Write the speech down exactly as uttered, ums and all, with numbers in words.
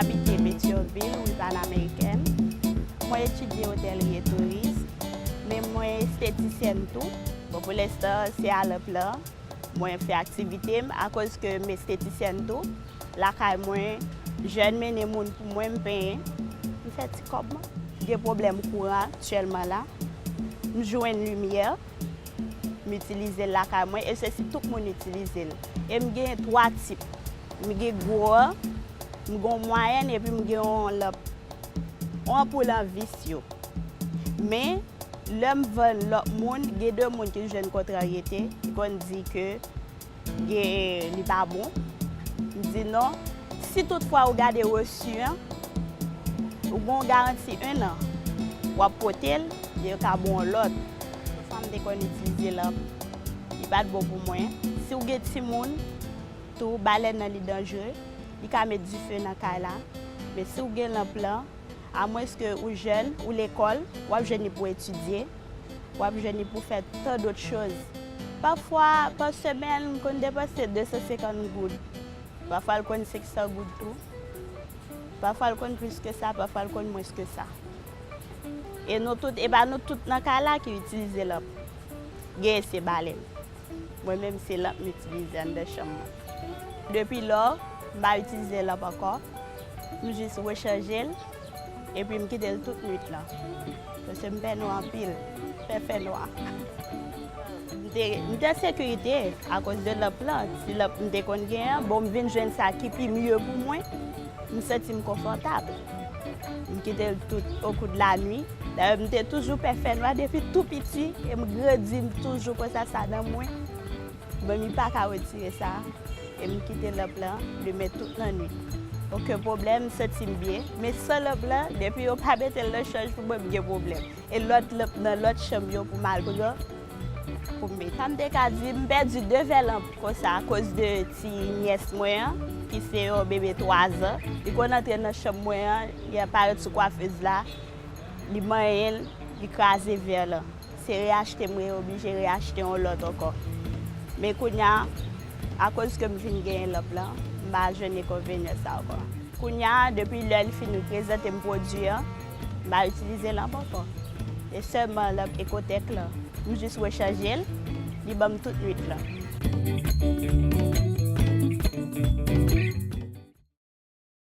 Abite Petyonvil, wi, Panameriken. Mwen etidye otèlri e touris, men mwen estetisyèn tou. Bon, pou lenstan, se a lanp lan mwen fè aktivite m, akoz ke m estetisyèn tou. Lakay mwen, jèn mennen moun pou mwen, m penyen. M fè ti kòb mwen. Gen pwoblèm kouran aktyèlman la. M jwenn limyè, m itilize l lakay mwen, e se si tout moun itilize l. E m gen twa tip. M gen gwo an, m gen yon mwayèn, epi m gen yon lanp, yon anpoul an vis yo. Men, lè m vann lòt moun, gen de moun ki jwenn kontraryete, ki konn di ke gen, li pa bon. M di non. Si toutfwa ou gade resi an, ou gen yon garanti en an. W ap pote l, yo ka ba w yon lòt. Fwa m te konn itilize lanp, li pa t bon pou mwen. Si w gen timoun, tou, balèn nan li danjere. Li ka met dife nan kay la. Men si w gen lanp lan, amwenske ou jèn, ou lekòl, w ap jwenn li pou etidye, w ap jwenn li pou fè tan dòt choz. Pafwa, pa semèn, m konn depanse de san senkant goud. Pafwa, l konn senk san goud tou. Pafwa, l konn plis ke sa, pafwa, l konn mwens ke sa. E nou tout, e pa nou tout nan kay la ki itilize lanp. Gen se balèn. Mwen menm, se lanp m itilize anndan chanm mwen. Depi lò, m pa itilize lanp ankò. M jis rechanje l, epi m kite l tout nwit lan. Paske m fè nwa anpil. Fè fè nwa. M te, m te an sekirite akoz de lanp lan. Ti lanp m te konn gen an, bon, m vin jwenn sa ki pi mye pou mwen. M santi m konfòtab. M kite l tout okou de lanwit. Dayè, m te toujou pè fè nwa depi tou piti, e m grandi, m toujou konsa, sa nan mwen. Bon, m pa ka retire sa, e m kite lanp lan limen tout lannwit. Okenn pwoblèm, m santi m byen. Men san lanp lan, depi yo pa mete l nan chaj pou mwen, m gen pwoblèm. E lòt lanp nan lòt chanm yo pou m al pran, pou m met. Sa m te ka di, m pèdi de vè lanp konsa akoz de ti nyès mwen an, ki se yon bebe twa zan. Li konn antre nan chanm mwen an, li ap parèt sou kwafez la, li manyen l, li kraze vè lan. Se reyachte m re-, oblije reyachte yon lòt ankò. Men kounye a, akoz ke m fin genyen lanp lan, m pa jwenn enkonvenyan sa ankò. Kounye a, depi lè li fin prezante m pwodui an, m pa itilize lanp ankò. E sèlman lanp Ecotech lan. M jis rechanje l, li ban m tout nwit lan.